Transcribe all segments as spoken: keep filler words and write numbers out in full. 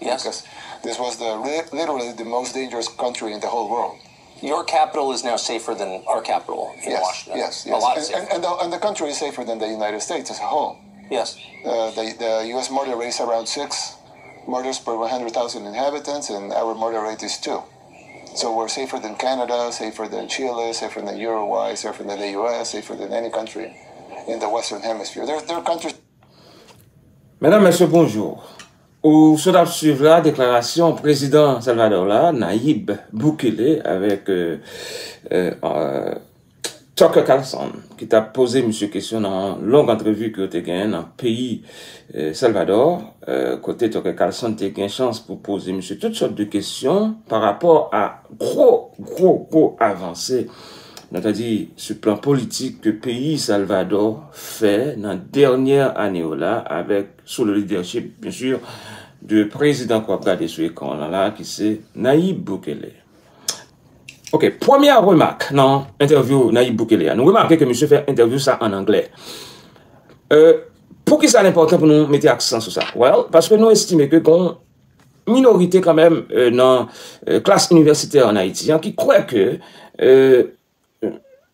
Yes. Because this was the li- literally the most dangerous country in the whole world. Your capital is now safer than our capital in Yes, Washington. Yes, yes. A lot and, safer. And, and, the, and the country is safer than the United States as a whole. Yes. Uh, the, the U S murder rate is around six murders per one hundred thousand inhabitants, and our murder rate is two. So we're safer than Canada, safer than Chile, safer than Uruguay, safer than the U S, safer than any country in the Western Hemisphere. There, there are countries. Medam, mesye, bonjou. Ou sot ap swiv la deklarasyon prezidan Salvador la, Nayib Bukele, avèk euh, euh, euh, Tucker Carlson, ki t ap poze misye kesyon nan yon long antrevi ke yo te genyen nan peyi euh, Salvador, euh, kote Tucker Carlson te gen chans pou poze misye tout sòt de kesyon pa rapò a gwo, gwo, gwo avanse, notadi sou plan politik ke peyi Salvador fè nan dènyè ane yo la, avèk sou le leadership, byen si, de prezidan ke w ap gade sou ekran w lan la, ki se Nayib Bukele. Ok, premyè remak nan entèvyou Nayib Bukele a. Nou remake ke misye fè entèvyou sa an anglè. Euh, poukisa l enpòtan pou nou mete aksan sou sa? Well, paske nou estime ke gon minorite kanmenm euh, nan euh, klas inivèsitè an Ayiti an ki kwè ke euh,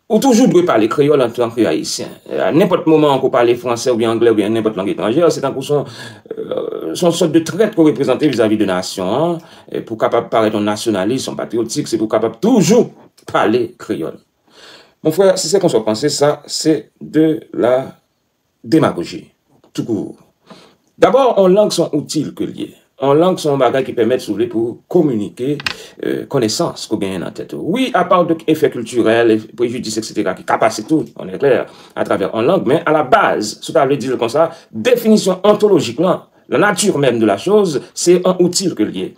ou toujou dwe pale kreyòl antanke Ayisyen. A nenpòt moman ke w pale fransè oubyen anglè oubyen nenpòt lang etranjè, se tankou se yon euh, se yon sòt de trèt ke w reprezante vizavi de nasyon an, e pou w kapab parèt yon nasyonalis, yon patriyotik, se pou w kapab toujou pale kreyòl. Mon frè, si se konsa w panse, sa se de la demagoji, tou kourt. Dabò, yon lang se yon outil ke l ye. Yon lang se yon bagay ki pèmèt, si w vle, pou w kominike euh, konesans ke w genyen nan tèt ou. Wi, apa de efè kiltirèl, e prejidis, etsetera, ki ka pase tou, on est clair, atravè yon lang, men a la baz, si w ta vle di l konsa, definisyon ontolojik lan, la nature même de la chose, se yon outil ke l ye.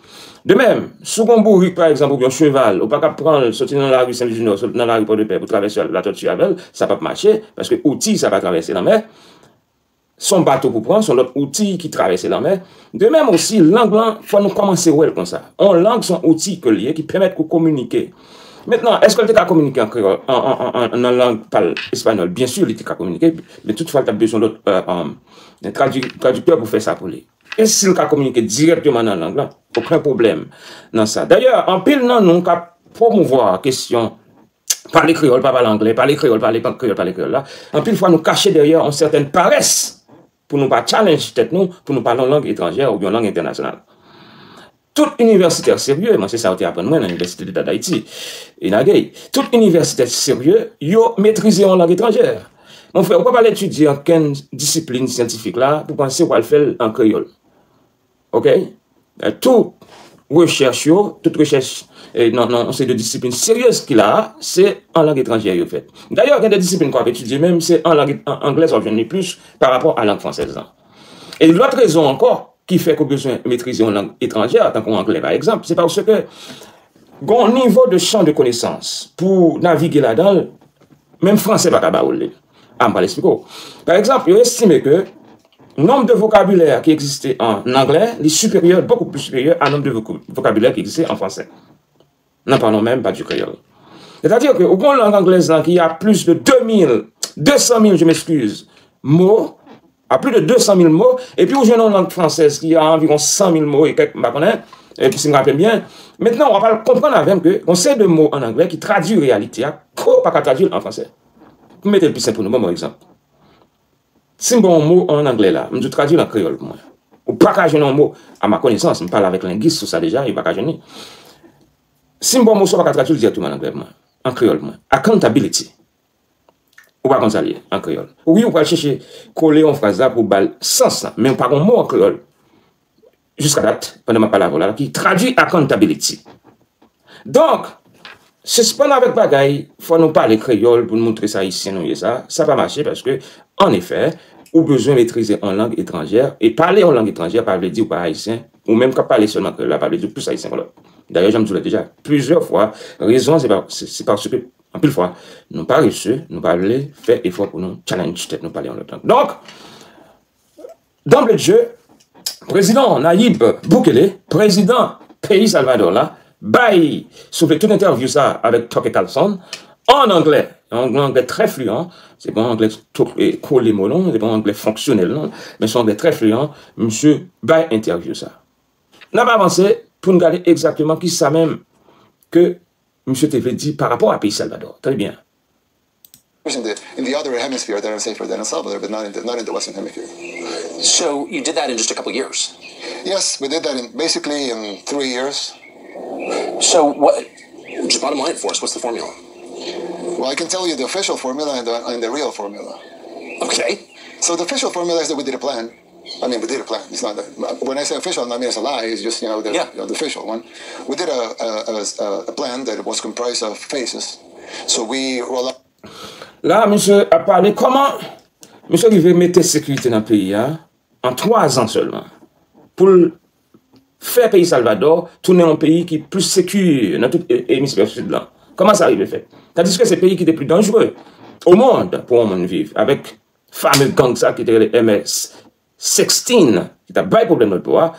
De menm, si w gen yon bourik, pa egzanp, oubyen yon cheval, ou pa ka pran l, soti nan lari Sen Louis Jinò, soti nan lari Pòdepè pou travèse Latòti avè l, sa p ap mache, paske outil sa pa travèse lanmè. Se yon bato pou pran, se yon lòt outi ki travèse lanmè. De menm osi, lang lan, fò nou kòmanse wè l konsa. Yon lang se yon outi ke l ye ki pèmèt ou kominike. Mentnan, èske l te ka kominike an kreyòl, an, an, an, an, nan lang pa l espanyòl? Byen si, li te ka kominike, men toutfwa, l t ap bezwen lòt euh, euh, tradi, tradiktè pou fè sa pou li. E si l ka kominike dirèkteman nan lang lan, okenn pwoblèm nan sa. Dayè, anpil nan nou k ap pwomouvwa kesyon pale kreyòl, pa pale anglè, pale kreyòl, pale kreyòl, pale kreyòl la, anpil fwa nou kache dèyè yon sètèn parès pou nou pa challenge tèt nou, pou nou pale yon lang etranjè oubyen yon lang entènasyonal. Tout inivèsitè serye, mwen se sa yo te aprann mwen nan Inivèsite Deta d Ayiti, INAGEI, tout inivèsitè serye, yo metrize yon lang etranjè. Mon frè, ou pa pral etidye okenn disiplin syantifik la pou panse w al fè l an kreyòl. Ok? Tout rechèch yo, tout rechèch nan yon seri de disiplin serye ki la a, se an lang etranjè yo fèt. Dayè, gen de disiplin ke w ap etidye menm, se an lang anglè sa w ap jwenn li plis pa rapò a lang fransèz lan. E lòt rezon ankò ki fè ke w bezwen metrize yon lang etranjè, tankou anglè pa egzanp, se paske gen yon nivo de chan de konesans pou w navige ladan l, menm fransè pa ka ba w li. A, m pral eksplike w. Pa egzanp, yo estime ke nonb de vokabilè ki egziste an anglè, li siperyè, bokou pli siperyè a nonb de vokabilè ki egziste an fransè. N'en parlons même pas du créole. Sètadi ke ou gen yon lang anglèz lan ki a plis de de mil, de san mil, je m'excuse, mo, a plis de de san mil mo, epi ou jwenn yon lang fransèz ki a anviwon san mil mo e kèk, m pa konnen, epi si m raple m byen, mentnan w ap al konprann avè m ke yon seri de mo an anglè ki tradui reyalite a, ke w pa ka tradui l an fransè. Pou m mete l pi senp pou nou, ban m yon egzanp. Si m ba w yon mo an anglè la, m di w tradui l an kreyòl pou mwen. Ou pa ka jwenn yon mo, à ma connaissance, m pale avèk lengis sou sa deja, yo pa ka jwenn li. Si m ba w yon mo, sa w pa ka tradui l dirèkteman an anglè pou mwen, an kreyòl pou mwen. Accountability. Ou pa konn sa l ye, an kreyòl. Wi, ou pral chèche kole yon fraz la pou w ba l sans lan, men ou pa gen yon mo an kreyòl, jiskadat, pandan m ap pale avè w la, ki tradui accountability. Donk, sispann avèk bagay, fò nou pale kreyòl pou n montre se Ayisyen nou ye sa, sa pa mache paske, an efè, ou bezwen metrize yon lang etranjè, e pale yon lang etranjè pa vle di ou pa Ayisyen, ou menm k ap pale sèlman kreyòl la pa vle di ou plis Ayisyen ke lòt. Dayè, jan m di w la deja, plizyè fwa, rezon an se pa, se, se paske, anpil fwa, nou parese, nou pa vle fè efò pou nou challenge tèt nou pale yon lòt lang. Donk, Danble de jeu, prezidan Nayib Bukele, prezidan peyi Salvador la, bay, si w vle, tout entèvyou sa avèk Tucker Carlson, an anglè, yon anglè trè fliyan, se pa yon anglè kole mo non, se pa yon anglè fonksyonèl non, men se yon anglè trè fliyan, misye bay entèvyou sa. N ap avanse pou n gade egzakteman kisa menm ke misye te vle di pa rapò a peyi Salvadò. Tande byen. In the, in the other hemisphere that are safer than El Salvador, but not in the, not in the Western Hemisphere. So you did that in just a couple of years? Yes, we did that in basically in three years. So what? Just bottom line for us. What's the formula? Well, I can tell you the official formula and the, and the real formula. Okay. So the official formula is that we did a plan. I mean, we did a plan. It's not that, when I say official, I mean it's a lie. It's just, you know, the, Yeah. you know, the official one. We did a, a, a, a plan that was comprised of phases. So we roll out. La, misye ap pale kòman misye rive mete sekirite nan peyi a an twa zan sèlman. Pou l fè peyi Salvadò tounen yon peyi ki plis seki nan tout e- emisfè sid lan. Kòman sa rive fèt? Tandiske se peyi ki te pli danjere o mond pou yon moun viv, avèk fame gang sa ki te rele M S sixteen, ki t ap bay pwoblèm lòt bò a,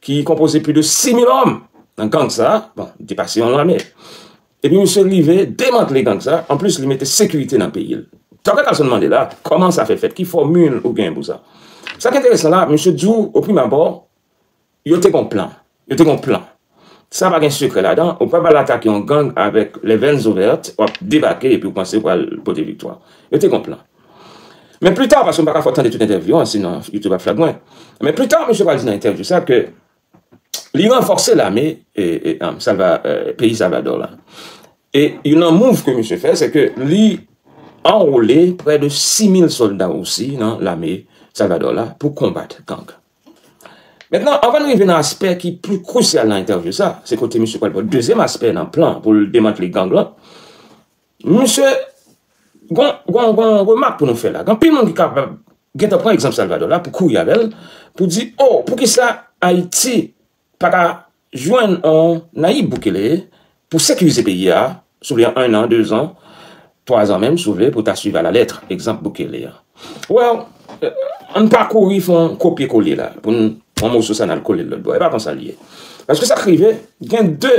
ki konpoze plis de sis mil òm nan gang sa, bon, li te pase yon lame. Epi misye rive demantle gang sa, anplis li mete sekirite nan peyi l. Dòktè Carlson mande la, kòman sa fè fèt? Ki fòmil ou gen pou sa? Sa ki enteresan la, misye di w, o prim abò, yo te gon plan. Yo te gon plan. Sa pa gen sekrè ladan, ou pa pral atake yon gang avèk les veines ouvertes, w ap debake epi w panse w pral pote viktwa. Yo te gon plan. Men pli ta, paske m pa ka fè w tande tout entèvyou an, sinon YouTube ap flag mwen. Men pli ta, misye pral di nan entèvyou sa ke li ranfòse lame e, e, um, Salva, e, peyi Salvadò la. E youn nan mouv ke misye fè, se ke li anwole prè de sis mil sòlda osi nan lame Salvadò la pou konbat gang. Mentnan, anvan n rive nan aspè ki pli krisyal nan entèvyou sa, se kote misye pral ba w dezyèm aspè nan plan pou l demantle gang lan. Misye, gon, gon, gon remak pou nou fè la. Gen anpil moun ki kapab gentan pran egzanp Salvador la pou kouri avè l, pou di, oh, poukisa Ayiti pa ka jwenn yon Nayib Bukele pou sekirize peyi a, si w vle, an, de zan, twa zan menm, si w vle, pou ta swiv alalèt egzanp Bukele a. Well, ann pa kouri fè yon kopye kole la, pou n pran moso sa n al kole l lòt bò. E pa konsa l ye. Paske sa k rive, gen de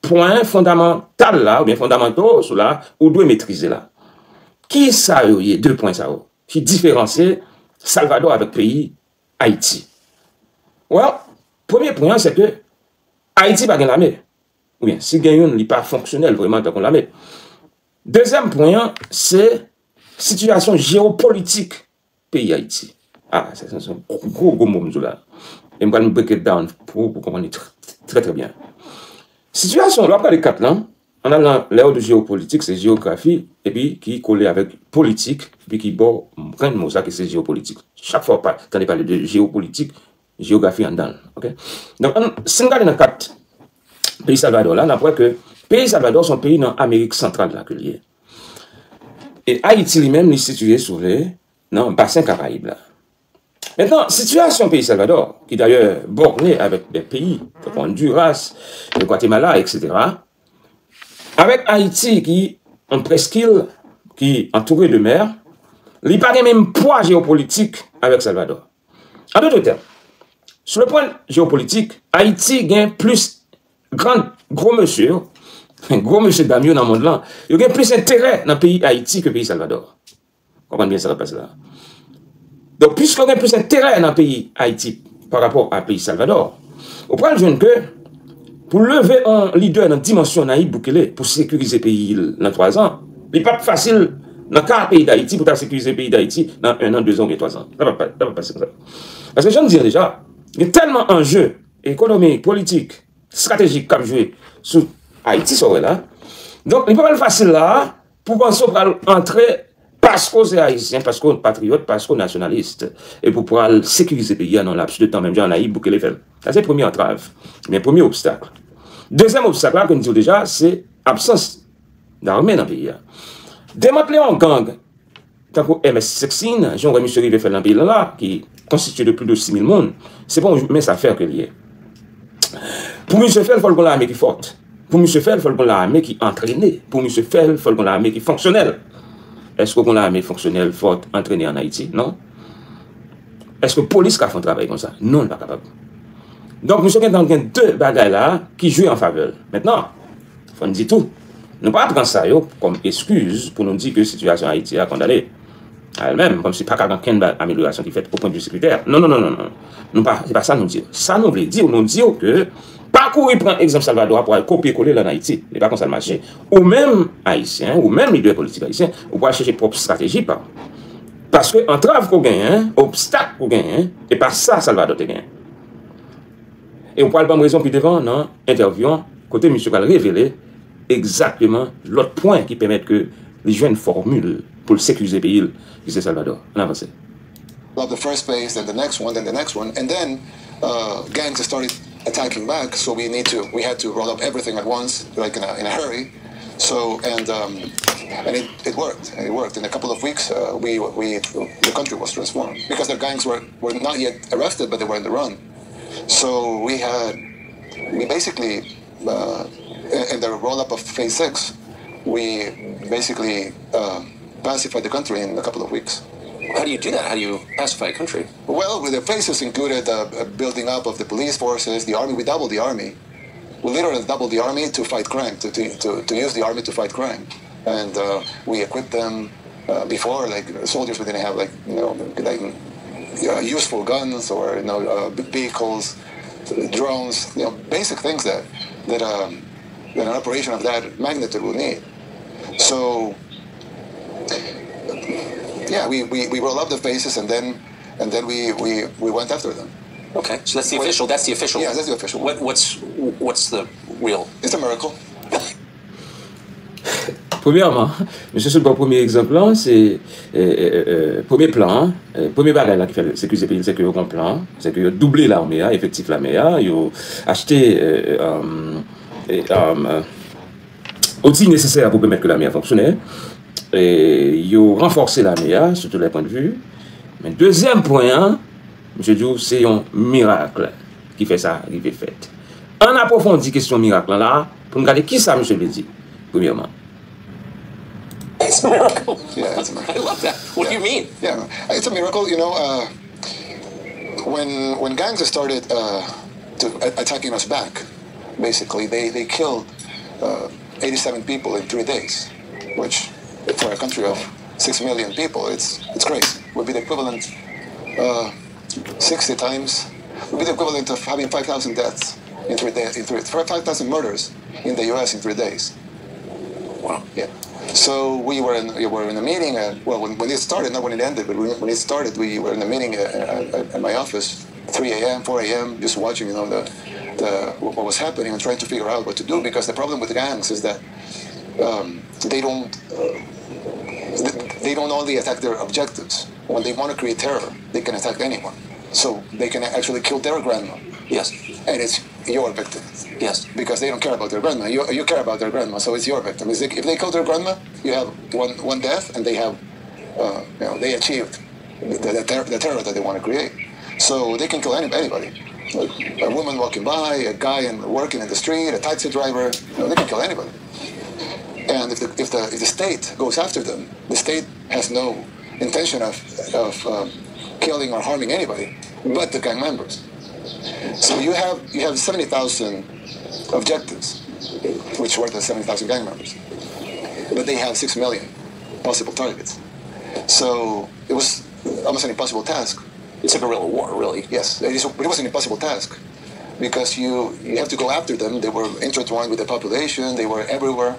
pwen fondamantal la, oubyen fondamanto sou la, ou dwe metrize la. Ki sa yo ye, de pwen sa yo, ki diferansye Salvador avèk peyi Ayiti? Well, premye pwen an, se ke Ayiti pa gen lame. Oubyen, si gen youn, li pa fonksyonèl vrèman tankou lame. Dezyèm pwen an, se sitiyasyon jewopolitik peyi Ayiti. Ah, se, se, se yon gwo, gwo mo m di w la. E m pral break it down pou, pou konprann li trè, trè, trè byen. Sitiyasyon, lè w ap gade kat lan, ann al nan, lè yo di jewopolitik, se jewografi, epi ki kole avèk politik, epi ki ba w grenn mo sa ki se jewopolitik. Chak fwa w pa, tande pale de jewopolitik, jewografi anndan l. Oke? Donk, ann, si n gade nan kat peyi Salvador la, n ap wè ke peyi Salvador se yon peyi nan Amerik Santral la ke l ye. E Ayiti li menm, li sitiye, si w vle, nan basen Karayib la. Mentnan, sitiyasyon peyi Salvador, ki dayè bòne avèk de peyi, tankou Honduras, Gwatemala, etsetera, avèk Ayiti ki yon preskil ki antoure de mè, li pa gen menm pwa jewopolitik avèk Salvador. An dout tèm, sou le pwen jewopolitik, Ayiti gen plis gran, gwo mesye yo, gwo mesye dam yo nan mond lan, yo gen plis enterè nan peyi Ayiti ke peyi Salvador. Konprann byen sa k ap pase la. Donk, piske w gen plis enterè nan peyi Ayiti pa rapò a peyi Salvador, ou pral jwenn ke pou leve yon lidè nan dimansyon Nayib Bukele pou sekirize peyi l nan twa zan, li p ap fasil nan ka peyi Dayiti pou ta sekirize peyi Dayiti nan en an, de zan oubyen twa zan. Sa p ap, sa p ap pase konsa. Paske jan m di an deja, gen tèlman anje ekonomik, politik, estratejik k ap jwe sou Ayiti, sa w wè la. Donk, li pa pral fasil la a pou panse w pral antre paske w se Ayisyen, paske w patriyòt, paske w nasyonalis, e pou pral sekirize peyi a nan laps de tan, menm jan Nayib Bukele fè l. Sa se premye antrav, men premye obstak. Dezyèm obstak la, ke n di w deja, se absans dame nan peyi a. Demantle yon gang tankou M S sixteen, jan w wè misye rive fè l nan peyi l la, ki konstitye de plis de sis mil moun, se pa yon mince affaire ke l ye. Pou misye fè l, fò l gon lame ki fòt. Pou misye fè l, fò l gon lame ki antrene. Pou misye fè l, fò l gon lame ki fonksyonèl. Èske w gon lame fonksyonèl, fòt, antrene ann Ayiti? Non. Èske polis ka fè yon travay konsa? Non, l pa kapab. Donk, misye gentan gen de bagay la ki jwe an favè l. Mentnan, fò n di tou, nou pa pran sa yo kòm eskiz pou nou di ke sitiyasyon Ayiti a kondane. a l menm, kòmsi pa ka gen okenn ba-, amelyorasyon ki fèt o pwen de vi sekirite. Non, non, non, non, non. Nou pa, se pa sa nou di yo. Sa nou vle di yo, nou di yo ke pa kouri pran egzanp Salvador a pou al kopye kole l ann Ayiti. E pa konsa l mache. Ou menm, Ayisyen, ou menm lidè politik ayisyen, ou pral chèche pwòp estrateji pa w. Paske antrav ke w genyen, obstak ke w genyen, e pa sa Salvador te genyen. E w pral ban m rezon pi devan nan entèvyou an, kote misye pral revele egzakteman lòt pwen ki pèmèt ke li jwenn fòmil pou l sekirize peyi l, ki se Salvador. Ann avanse. Up the first phase, then the next one, then the next one, and then uh, gangs started attacking back. So we need to, we had to roll up everything at once, like in a, in a hurry. So and um, and it, it worked. It worked. In a couple of weeks, uh, we we the country was transformed because the gangs were were not yet arrested, but they were on the run. So we had we basically uh, in the roll up of phase six, we basically uh, pacified the country in a couple of weeks. How do you do that? How do you pacify a country? Well, the phases included uh, building up of the police forces, the army. We doubled the army. We literally doubled the army to fight crime, to, to, to, to use the army to fight crime. And uh, we equipped them uh, before, like soldiers, we didn't have like, you know, like uh, useful guns or, you know, uh, vehicles, drones, you know, basic things that, that, um, that an operation of that magnitude will need. So, yeah, we, we, we roll up the phases and then and then we, we, we went after them. Okay, so that's the official. That's the official. Yeah, that's the official. What, what's what's the real? It's a miracle. Premyèman, misye sot ba w premye egzanp lan, se premye plan an, premye bagay la ki fè l sekirize peyi l, se ke yo gen plan, se ke yo double lame a, efektif lame a, yo achte oti nesesè pou pèmèt ke lame a fonksyone, yo ranfòse lame a sou tout lè pwen de vi. Men dezyèm pwen an, misye di w se yon mirak ki fè sa rive fèt. Ann apwofondi kesyon mirak lan la pou n gade kisa misye vle di, premyèman. It's a miracle. Yeah, it's a miracle. I love that. What yeah. do you mean? Yeah, it's a miracle. You know, uh, when when gangs started uh, to, attacking us back, basically they they killed uh, eighty-seven people in three days, which for a country of six million people, it's it's crazy. Would be the equivalent uh, sixty times. Would be the equivalent of having five thousand deaths in three days. In three, five thousand murders in the U S in three days. Wow. Yeah. So we were in, we were in a meeting, and well, when, when it started, not when it ended, but when, when it started, we were in a meeting at, at, at my office, three a m, four a m, just watching, you know, the, the what was happening and trying to figure out what to do, because the problem with gangs is that um, they don't uh, they don't only attack their objectives. When they want to create terror, they can attack anyone. So they can actually kill their grandma. Yes. And it's your victim. Yes. Because they don't care about their grandma. You, you care about their grandma, so it's your victim. It's like if they kill their grandma, you have one, one death, and they have, uh, you know, they achieved the, the, ter- the terror that they want to create. So they can kill any, anybody. A woman walking by, a guy in, working in the street, a taxi driver, you know, they can kill anybody. And if the, if, the, if the state goes after them, the state has no intention of, of um, killing or harming anybody but the gang members. So you have you have seventy thousand objectives, which were the seventy thousand gang members, but they have six million possible targets. So it was almost an impossible task. It's a guerrilla war, really. Yes, it, is, it was an impossible task because you you have to go after them. They were intertwined with the population. They were everywhere,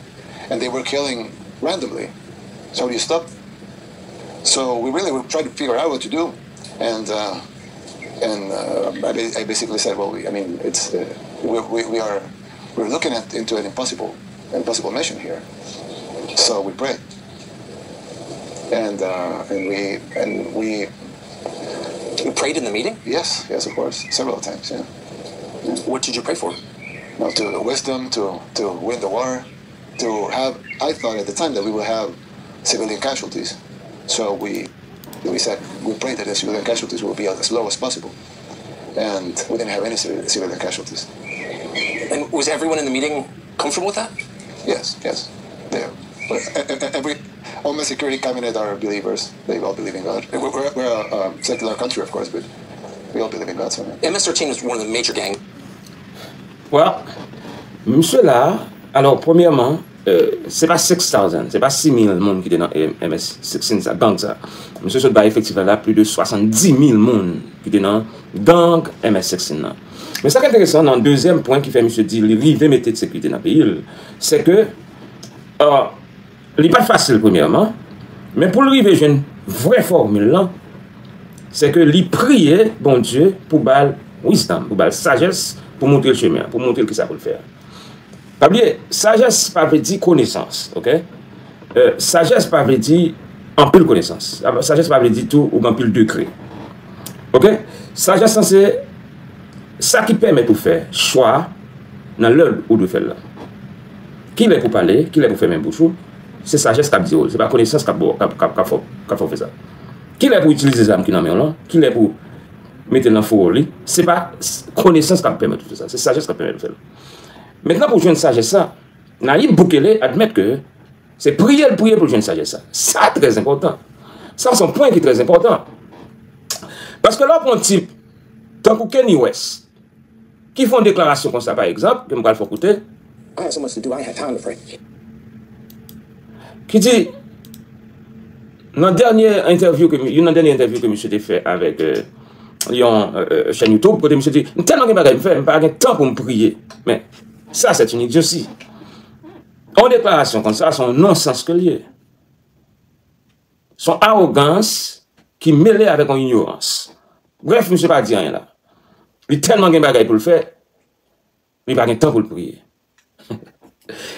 and they were killing randomly. So how do you stop them? So we really were trying to figure out what to do, and uh, and uh, I, ba- I basically said, well, we, I mean, it's uh, we, we, we are we're looking at into an impossible impossible mission here. So we prayed, and uh, and we and we You prayed in the meeting? Yes, yes, of course, several times. Yeah. What did you pray for? Now to the wisdom to to win the war, to have. I thought at the time that we would have civilian casualties, so we we said we prayed that the civilian casualties will be as low as possible, and we didn't have any civil- civilian casualties. And was everyone in the meeting comfortable with that? Yes, yes. They, but e- e- every all my security cabinet are believers. They all believe in God. We're, we're, we're a um, secular country, of course, but we all believe in God. So. M S thirteen is one of the major gang. Well, misye la, alò, premyèman, se pa six thousand, se pa sis mil moun ki te nan M S sixteen sa, gang sa. Misye sot bay efektif la, la, plis de swasanndis mil moun ki te nan gang M S sixteen nan. Men sa k enteresan nan dezyèm pwen ki fè misye di li rive mete sekirite nan peyi l, se ke, euh, li pa t fasil premyèman, men pou l rive jwenn vrè fòmil lan, se ke li priye Bondye pou ba l wisdom, pou ba l sajès, pou montre l chemen an, pou montre l kisa pou l fè. Pa bliye, sajès pa vle di konesans, oke? Euh, sajès pa vle di anpil konesans. Sajès pa vle di tou ou gen anpil dekrè. Oke? Sajès lan se sa ki pèmèt ou fè chwa nan lè ou dwe fè l la. Kilè pou pale, kilè pou fèmen bouch ou, se sajès k ap di w, se pa konesans k ap, k ap, k ap, k ap fè w fè sa. Kilè pou itilize zam ki nan men w lan, kilè pou mete l nan fowo li, se pa konesans k ap pèmèt ou fè sa, se sajès k ap pèmèt ou fè l. Mentnan pou jwenn sajès sa, Nayib Bukele admèt ke se priye l priye pou l jwenn sajès sa. Sa trè enpòtan. Sa se yon pwen ki trè enpòtan. Paske lè w pran yon tip tankou Kanye West, ki fè yon deklarasyon konsa, pa egzanp, ke m pral fè w koute, I have so much to do, I ain't have time to pray. Ki di, nan dènye entèvyou ke, youn nan dènye entèvyou ke misye te fè avèk, euh, yon, euh, euh, chèn YouTube, kote misye di, "M tèlman gen bagay m fè, m pa gen tan pou m priye." Men, sa, se yon idyosi. Yon deklarasyon konsa, se yon nonsans ke l ye. Se yon awogans ki mele avèk yon inyorans. Brèf, misye pa di anyen la. Li tèlman gen bagay pou l fè, li pa gen tan pou l priye.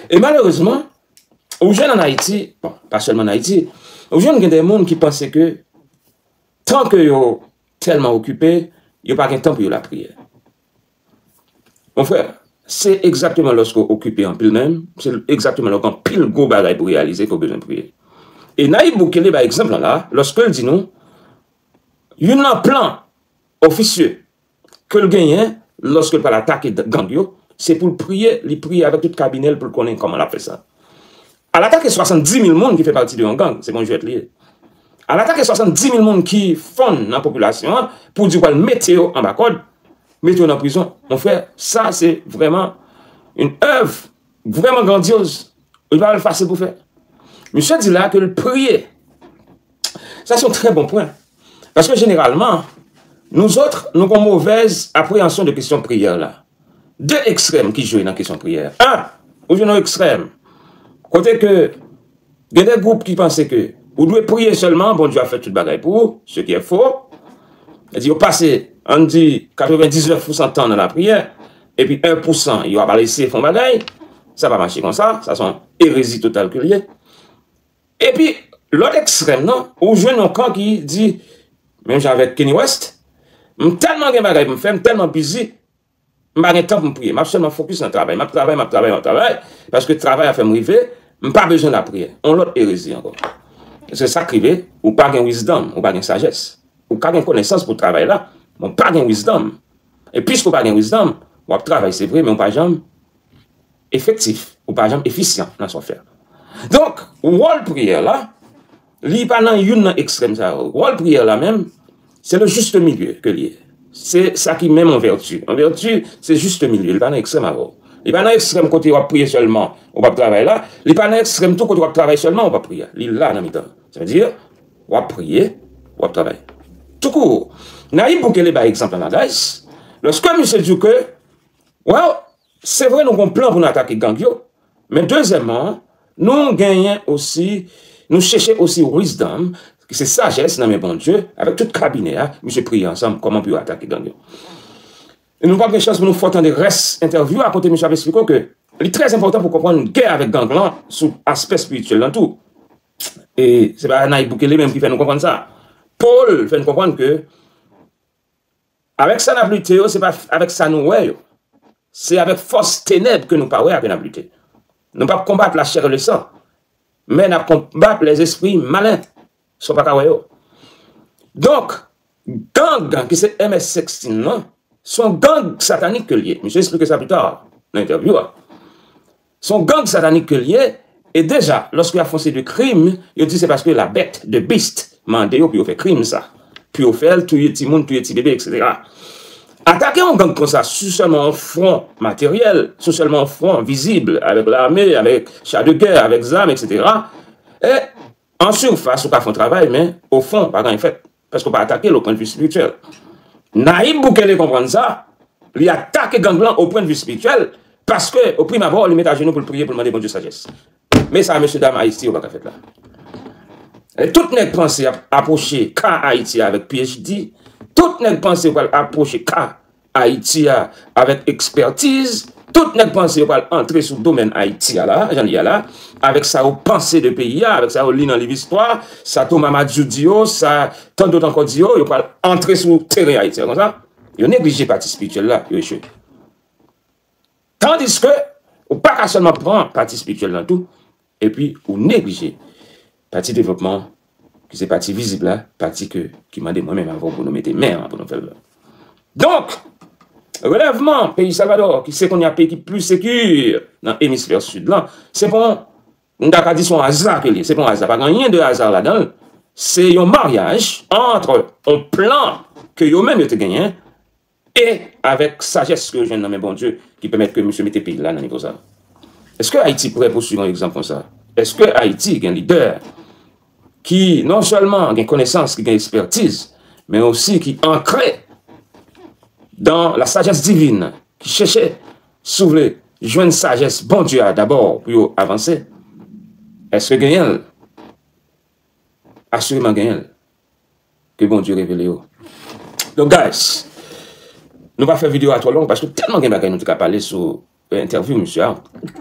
E malerezman, ou jwenn ann Ayiti, bon, pa sèlman ann Ayiti, ou jwenn gen de moun ki panse ke tan ke yo tèlman okipe, yo pa gen tan pou yo lapriyè. Mon frè, se egzakteman lòske w okipe anpil menm, se egzakteman lè w gen anpil gwo bagay pou reyalize ke w bezwen priye. E Nayib Bukele bay egzanp lan la, lòske l di nou, youn nan plan ofisye ke l genyen lòske l pral atake gang yo, se pou l priye, li priye avèk tout kabinè l pou l konnen kòman l ap fè sa. Al atake swasanndis mil moun ki fè pati de yon gang, se pa yon jwèt li ye. Al atake swasanndis mil moun ki fonn nan popilasyon an pou di w pral mete yo anba kòd, mete yo nan prizon. Mon frè, sa se vrèman yon èv vrèman grandyoz. Li pa fasil pou fè. Misye di la ke l priye. Sa se yon trè bon pwen. Paske jeneralman, nou zòt, nou gen yon movèz apreyansyon de kesyon priyè la. De ekstrèm ki jwe nan kesyon priyè. An, ou jwenn yon ekstrèm kote ke gen de gwoup ki panse ke ou dwe priye sèlman, Bondye ap fè tout bagay pou ou, ce qui est faux. Sa di yo pase, ann di, katrevendiznèf pousan tan nan lapriyè, epi en pousan yo ap al eseye fè yon bagay. Sa pa mache konsa, sa se yon erezi total ke l ye. Epi, lòt ekstrèm nan, ou jwenn yon kan ki di, menm jan avèk Kanye West, "M tèlman gen bagay pou m fè, m tèlman busy, m pa gen tan pou m priye. M ap sèlman fokis nan travay. M ap travay, m ap travay, m ap travay, paske travay a fè m rive, m pa bezwen lapriyè." Yon lòt erezi ankò. Se sa k rive, ou pa gen wisdom, ou pa gen sajès. Ou ka gen konesans pou travay la, men w pa gen wisdom. E piske w pa gen wisdom, w ap travay, se vre, men w pa janm efektif, ou pa janm efisyan nan sa w fè. Donk, wòl priyè la, li pa nan youn nan ekstrèm sa yo. Wòl priyè la menm, se le juste milieu ke li ye. Se sa ki menm yon vèti. Yon vèti, se juste milieu, li pa nan ekstrèm avè w. Li pa nan ekstrèm kote w ap priye sèlman, ou p ap travay la. Li pa nan ekstrèm tou kote w ap travay sèlman, ou p ap priye. Li la nan mitan. Sa vle di, w ap priye, w ap travay. Toukou, Nayib Bukele bay egzanp lan la, guys. Lòske misye di w ke, well, se vre nou gon plan pou nou atake gang yo, men dezyèmman, nou genyen osi, nou chèche osi wisdom, ki se sajès nan men Bondye, avèk tout kabinè a, misye priye ansanm kòman pou yo atake gang yo. E nou p ap gen chans pou nou fè w tande rès entèvyou a kote misye ap esplike w ke li trè enpòtan pou konprann gè avèk gang lan sou aspè espirityèl lan tou. E se pa Nayib Bukele menm ki fè nou konprann sa. Pòl fè n konprann ke avèk sa n ap lite yo, se pa avèk sa nou wè yo. Se avèk fòs tenèb ke nou pa wè a ke n ap lite. Nou p ap konbat la chair et le sang, men n ap konbat lèzespri malen, sa w pa ka wè yo. Donk, gang ki se M S sixteen nan, se yon gang satanik ke l ye. Misye esplike sa pita nan entèvyou a. Se yon gang satanik ke l ye, e deja, lòske y ap fè yon seri de krim, yo di se paske la bête, the beast, mande yo pou yo fè krim sa. Pou yo fè l touye timoun, touye ti bebe, etsetera. Atake yon gang konsa sou sèlman yon fwon materyèl, sou sèlman yon fwon vizib, avèk lame, avèk cha de gè, avèk zam, etsetera. E an sifas, ou ka fè yon travay, men o fon, pa gen anyen fèt. Paske w pa atake l o pwennvi espirityèl. Nayib Bukele konprann sa, li atake gang lan o pwennvi espirityèl, paske o prim abò, li met ajenou pou l priye, pou l mande Bondye sajès. Men sa, mesye dam, Ayiti, yo pa ka fèt la. E tout nèg panse ap apwoche ka Ayiti avèk P H D, tout nèg panse yo pral apwoche ka Ayiti a avèk ekspètiz, tout nèg panse yo pral antre sou domèn Ayiti a la, jan li ye a la, avèk sa yo panse de peyi a, avèk sa yo li nan liv istwa, sa Thomas Madiou di yo, sa tant d'autres encore di yo, yo pral antre sou teren Ayiti a konsa. Yo neglije pati espirityèl la, yo echwe. Tandiske ou pa ka sèlman pran pati espirityèl lan tou, epi ou neglije pati devlopman, ki se pati vizib la, pati ke, ki mande mwen menm avè w pou nou mete men an pou nou fè l. Donk, relèvman peyi Salvadò, ki se kounye a peyi ki pli seki nan emisfè sid lan, se pa yon, m ta ka di se yon aza ke li ye, se pa yon aza, pa gen anyen de aza ladan l, se yon maryaj ant yon plan ke yo menm yo te genyen, e avèk sajès ke yo jwenn nan men Bondye ki pèmèt ke misye mete peyi la nan nivo sa. Èske Ayiti prè pou swiv yon egzanp konsa? Èske Ayiti gen lidè ki non sèlman gen konesans, ki gen ekspètiz, men osi ki ankre dan la sajès divin, ki chèche, si w vle, jwenn sajès Bondye a dabò pou yo avanse? Èske genyen l? Asireman genyen l. Ke Bondye revele yo. Donk, guys, nou pa fè videyo a twò long, paske tèlman gen bagay nou te ka pale sou, eh, entèvyou misye a.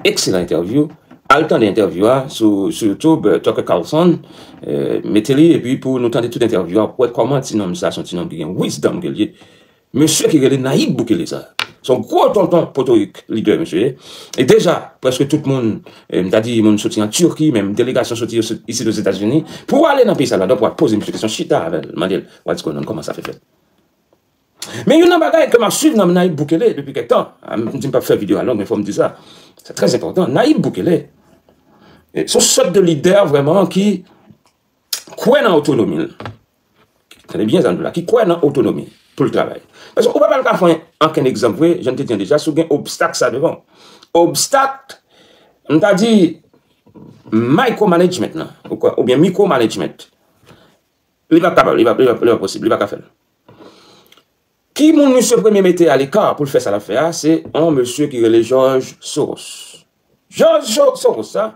Ekselan entèvyou. Al tande entèvyou a sou, sou YouTube, eh, Tucker Carlson, eh, mete li, epi pou nou tande tout entèvyou a, pou wè kòman ti nonm sa, se yon ti nonm ki gen wisdom ke li ye. Mesye ki rele Nayib Bukele sa. Se yon gwo tonton potorik lidè, mesye. E deja, prèske tout moun, eh, m ta di moun soti an Tiki, menm delegasyon soti yo sot-, isit Ozetazini, pou ale nan peyi Salvadò, pou al poze misye kesyon, chita avè l, mande l, what's going on, kòman sa fè fèt. Men youn nan bagay ke m ap swiv nan Nayib Bukele depi kèk tan, a, m di m p ap fè videyo a long, men fò m di sa. Se trè enpòtan. Nayib Bukele, eh, se yon sòt de lidè vrèman ki kwè nan otonomi l. Tande byen sa m di w la, ki kwè nan otonomi pou l travay. Paske ou pa pral ka fè ankenn egzanp vre, jan m te di an deja, si w gen obstak sa devan w. Obstak, m ta di, micromanagement nan, ou kwè, oubyen micromanagement. Li pa kapab, li pa, li pa, li pa posib, li pa ka fè l. Ki moun misye premye mete aleka pou l fè sa l ap fè a? Se yon mesye ki rele George Soros. George So-, Soros sa,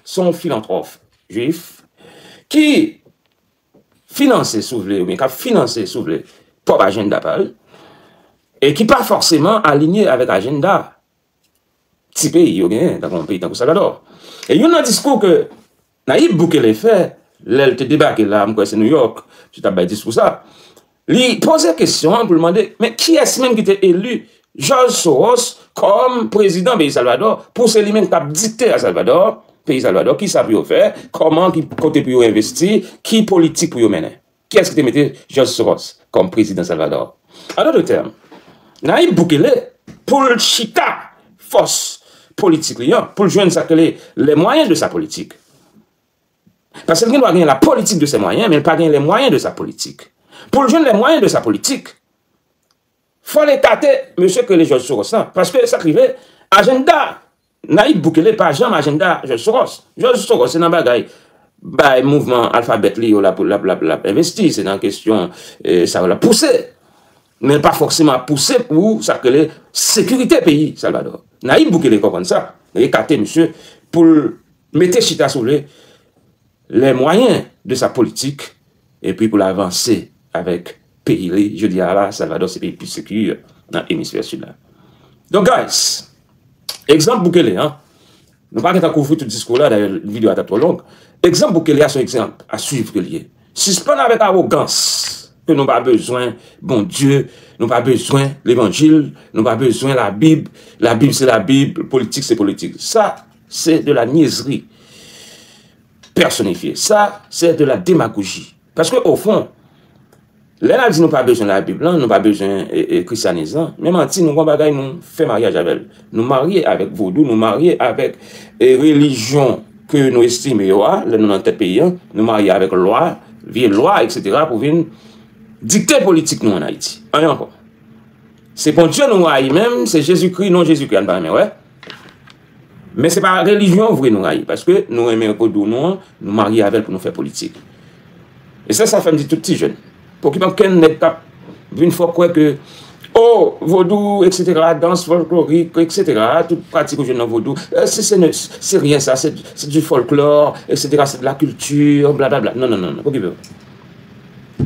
se yon filantwòf jwif ki finanse, si w vle, oubyen k ap finanse, si w vle, pwòp ajanda pa l, e ki pa fòseman alinye avèk ajanda ti peyi yo genyen, tankou yon peyi tankou Salvadò. E youn nan diskou ke Nayib Bukele fè, lè l te debake la, m kwè se Nouyòk, misye t ap bay diskou sa, li poze kesyon an pou l mande, men kiyès menm ki te eli George Soros kòm prezidan peyi Salvadò, pou se li menm k ap dikte a Salvadò, peyi Salvadò, kisa pou yo fè, kòman, ki kote pou yo envesti, ki politik pou yo mennen. Kiyès ki te mete George Soros kòm prezidan Salvadò? An dòt tèm, Nayib Bukele, pou l chita fòs politik li an, pou l jwenn sa k rele les moyens de sa politique. Paske l gen dwa gen la politique de ses moyens, men l pa gen les moyens de sa politique. Pou l jwenn les moyens de sa politique, fò l ekate mesye k rele George Soros lan. Paske sa k rive, ajanda Nayib Bukele pa janm ajanda George Soros. George Soros se nan bagay, bay mouvman alfabèt li yo l ap, l ap, l ap, l ap envesti, se nan kesyon, eh, sa yo l ap pouse. Men l pa fòseman ap pouse pou sa k rele sekirite peyi Salvadò. Nayib Bukele konprann sa. Li ekate misye pou l mete chita, si w vle, les moyens de sa politique, epi pou l avanse avèk peyi li. Jodi a la, Salvadò se peyi pi seki nan emisfè sid la. Donk, guys, egzanp Bukele an, nou pa gentan kouvri tout diskou la, dayè videyo a t ap twò long. Egzanp Bukele a se yon egzanp a swiv ke l ye. Sispann avèk awogans ke nou pa bezwen Bondye, nou pa bezwen levanjil, nou pa bezwen Labib, Labib se Labib, politik se politik. Sa, se de la niaiserie personnifiée. Sa, se de la démagogie. Paske, o fon, lè n ap di nou pa bezwen Labib lan, nou pa bezwen, e, e, kristyanis lan, men manti, nou gon bagay, nou fè maryaj avè l. Nou marye avèk vodou, nou marye avèk, e, relijyon ke nou estime yo a, lè nou nan tèt peyi an, nou marye avèk lwa, vye lwa, etsetera, pou vin dikte politik nou ann Ayiti. Anyen ankò. Se Bondye nou rayi menm, se Jezikri, non Jezikri, a n pa renmen wè. Men se pa relijyon vre nou rayi, paske nou renmen vodou nou an, nou marye avè l pou nou fè politik. E se sa fè m di tout ti jèn, pa okipe okenn nèg k ap vin fè w kwè ke, o, vodou, etsetera, dans fòlklorik, etsetera, tout pratik ou jwenn nan vodou, eh, c'est, c'est, ne- c'est rien ça, c'est, c'est du folklore, etsetera, c'est de la culture, blablabla. Non, non, non, non, pa okipe w.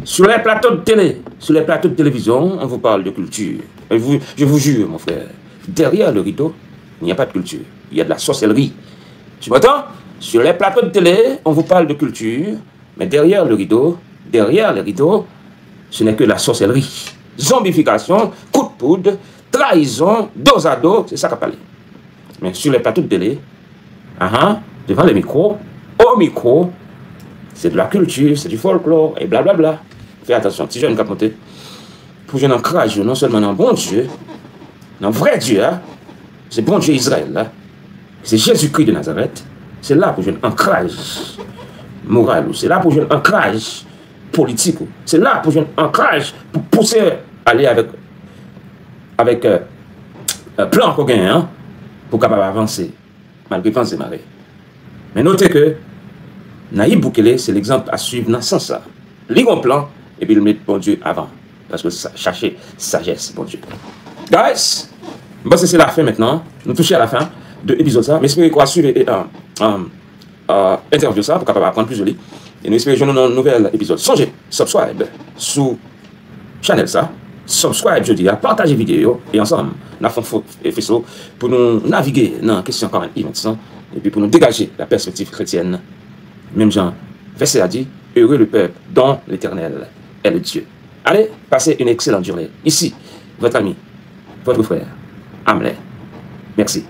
Sur les plateaux de télé, sur les plateaux de télévision, on vous parle de culture. Et vous, je vous jure, mon frère, derrière le rideau, il n'y a pas de culture. Il y a de la sorcellerie. Tu m'entends? Sur les plateaux de télé, on vous parle de culture, mais derrière le rideau, derrière le rideau, ce n'est que la sorcellerie. Zombification, coup de poudre, trahison, dos à dos, c'est ça qu'a parlé. Men sur les plateaux de télé, ahan, devant les micros, au micro, c'est de la culture, c'est du folklore, et blablabla. Fè atansyon, ti jèn k ap monte, pou jwenn ankraj yo, non sèlman nan Bondye, nan vrè Dye a, se Bondye Izrayèl la, se Jezikri de Nazarèt, se la pou jwenn ankraj moral ou, se la pou jwenn ankraj politik ou, se la pou jwenn ankraj pou pouse ale avèk, avèk, euh, euh, plan ke w genyen an, pou w kapab avanse malgre van e mare. Men note ke Nayib Bukele se legzanp a swiv nan sans sa. Li gon plan, epi l met Bondye avan. Paske sa, chache sajès Bondye. Guys, m panse se lafen mentnan. Nou touche a lafen de epizòd sa. M espere ke w a swiv, e, e, e, e, entèvyou sa pou kapab aprann plis de li. E nou espere jwenn nou nan yon nouvèl epizòd. Sonje, subscribe sou chanèl sa, subscribe jodi a, pataje videyo yo, e ansanm, n ap fè yon fo-, e, feso pou nou navige nan kesyon current events lan, epi pou nou degaje la pèspektiv kretyèn. Menm jan vèsè a di, heureux le peuple dont l'Éternel est le Dieu. Allez, passez une excellente journée. Ici, votre ami, votre frère, Amlè. Merci.